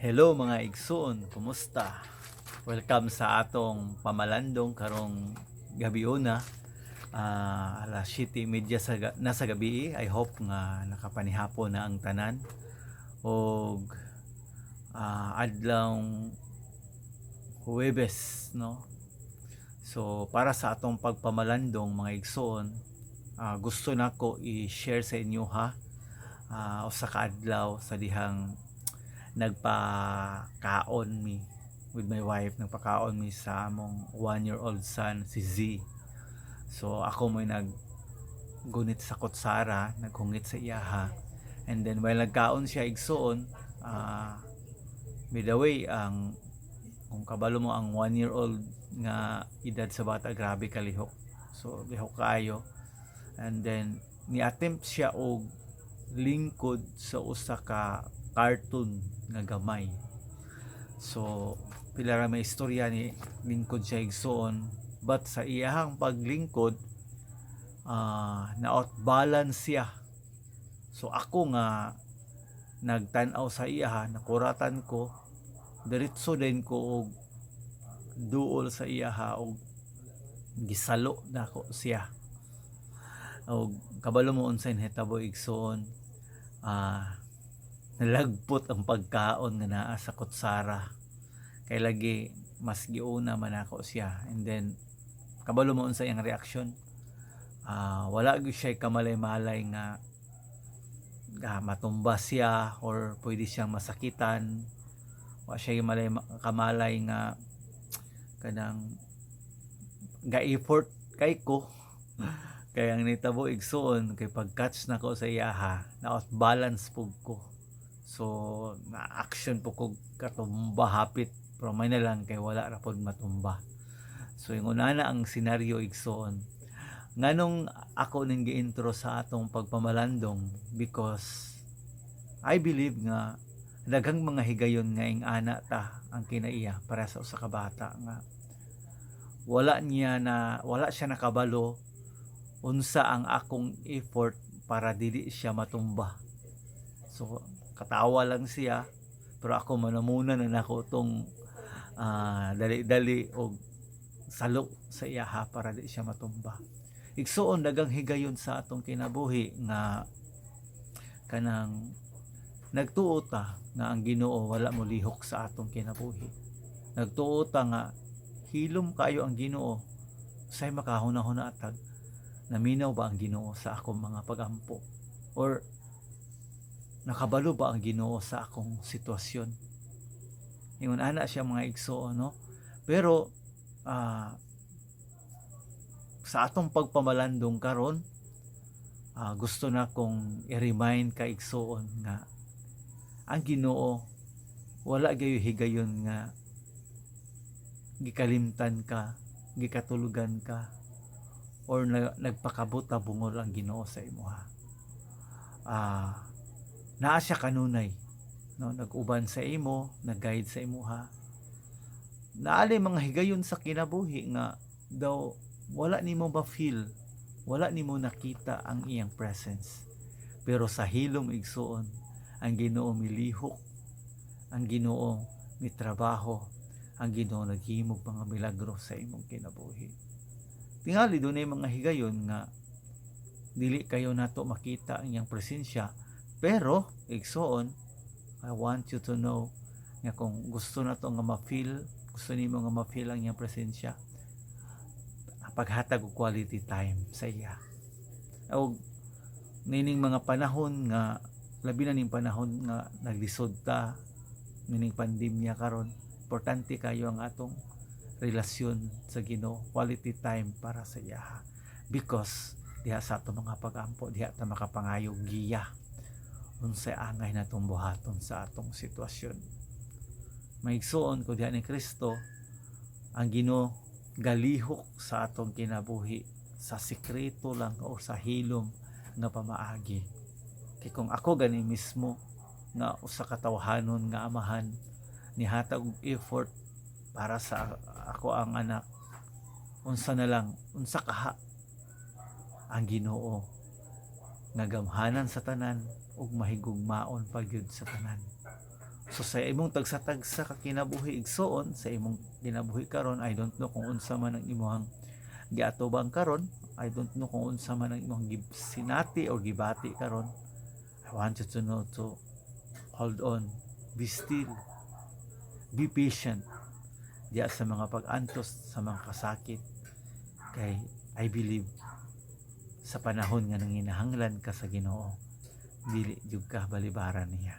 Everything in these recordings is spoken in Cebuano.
Hello, mga igsoon, kumusta? Welcome sa atong pamalandong karong gabiuna. Alas 7:30 na sa gabi. I hope nga nakapanihapon na ang tanan. Og adlawng Huwebes, no? So para sa atong pagpamalandong, mga igsoon, gusto nako i-share sa inyo ha usa ka adlaw sa dihang nagpakaon mi with my wife, nagpakaon mi sa among 1-year-old son, si Z. So ako mo'y nag gunit sa kutsara, naghungit sa iyaha. And then while nagkaon siya, igsoon, by the way, ang kung kabalo mo ang 1-year-old nga edad sa bata, grabe kalihok. So lihok kaayo. And then ni-attempt siya og lingkod sa usa ka cartoon nga gamay. So pila ra may istorya ni lingkod siya, igsoon, but sa iyahang paglingkod, na outbalance siya. So ako nga nagtan-aw sa iyaha, nakuratan ko, diretso din ko og duol sa iyaha og gisalo nako siya. Og kabalo mo unsay nahitabo, igsoon? Nalagpot ang pagkaon nga naa sa kutsara kay lagi mas giuna man ako siya. And then kabalo mo unsa iyang reaksyon? Wala gyud siya kamalay-malay nga matumba siya or pwede siyang masakitan. Wa siya malay kamalay nga kanang ga-effort kay ko. Kaya ang nitabo, igsuon, kay pag catch nako sa iyaha, na out balance pug ko. So na action po ko katumba hapit, pero may na lang kay wala ra pod matumba. So yung una na ang senaryo, igsoon. Nganong ako ning gi-intro sa atong pagpamalandong? Because I believe nga daghang mga higayon nga ing-ana ta ang kinaiya para sa usa ka bata nga wala niya na wala siya nakabalo unsa ang akong effort para dili siya matumba. So katawa lang siya, pero ako manamuna na nako tong dali-dali og salo sa iyaha para di siya matumba. Igsuon, daghang higayon sa atong kinabuhi nga kanang nagtuo ta nga ang Ginoo wala mo lihok sa atong kinabuhi. Nagtuo ta nga hilom kayo ang Ginoo. Say makahuna-huna atag, naminaw ba ang Ginoo sa akong mga pagampo or nakabalo ba ang Ginoo sa akong sitwasyon? Ingon ana siya, mga igsoon, no? Pero sa atong pagpamalandong karon, gusto na kong i-remind ka, igsoon, nga ang Ginoo wala gayo higayon nga gikalimtan ka, gikatulugan ka or nagpakabuta bungol ang Ginoo sa imuha. Naa siya kanunay, no, nag-uban sa imo, nag-guide sa imuha. Naali mga higayon sa kinabuhi nga daw wala nimo ba feel, wala nimo nakita ang iyang presence. Pero sa hilom, igsuon, ang Ginoo milihok, ang Ginoo mitrabaho, ang Ginoo naghimog mga milagro sa imong kinabuhi. Tingali dunay mga higayon nga dili kayo nato makita ang iyang presensya, pero igsuon, I want you to know nga kung gusto nato nga ma-feel, gusto nimo nga ma-feel ang iyang presensya, paghatag og quality time sa iya. Og nining mga panahon nga labi na ning panahon nga naglisod ta nining pandemya karon, importante kayo ang atong relasyon sa Ginoo, quality time para sa iya, because diha sa atong mga pagampo, diha ta makapangayog giya unsay angay natong buhaton sa atong sitwasyon. Maigsuon ko diha ni Kristo, ang Ginoo galihok sa atong kinabuhi sa sikreto lang o sa hilom nga pamaagi. Kay kung ako gani mismo nga usa ka tawhanon nga amahan nihatag og effort para sa ako ang anak, unsa na lang unsa kaha ang Ginoo nga gamhanan sa tanan ug mahigugmaon pa gyud sa tanan? So sa imong tagsa-tagsa ka kinabuhi, igsuon, sa imong kinabuhi karon, I don't know kung unsa man ang imong giatubang karon. I don't know kung unsa man ang imong sinati or gibati karon. I want you to know to hold on, be still, be patient diya sa mga pag-antos, sa mga kasakit, kay I believe sa panahon nga nanginahanglan ka sa Ginoo, dili jud ka balibaran niya.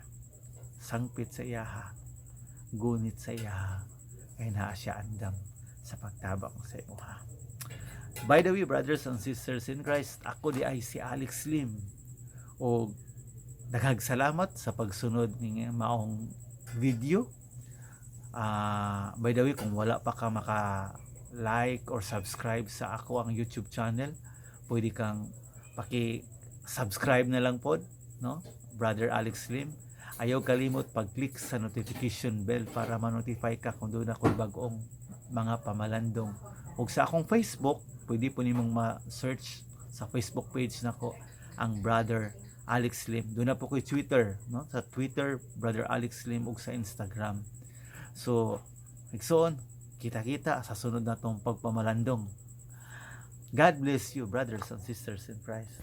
Sangpit sa iyaha, gunit sa iyaha, kay naa siya andam sa pagtabang sa imuha. By the way, brothers and sisters in Christ, ako diay si Alex Lim o daghang salamat sa pagsunod ning maong video. By the way, kung wala pa ka maka like or subscribe sa akoang YouTube channel, pwede kang paki-subscribe na lang pod, no? Brother Alex Lim. Ayaw kalimot pag-click sa notification bell para ma-notify ka kung duna ko'y bag-ong mga pamalandong. Ug sa akong Facebook, pwede po nimong ma-search sa Facebook page nako ang Brother Alex Lim. Duna po ko'y Twitter, no? Sa Twitter, Brother Alex Lim, ug sa Instagram. So, igsoon, kita-kita sa sunod natong pagpamalandong. God bless you, brothers and sisters in Christ.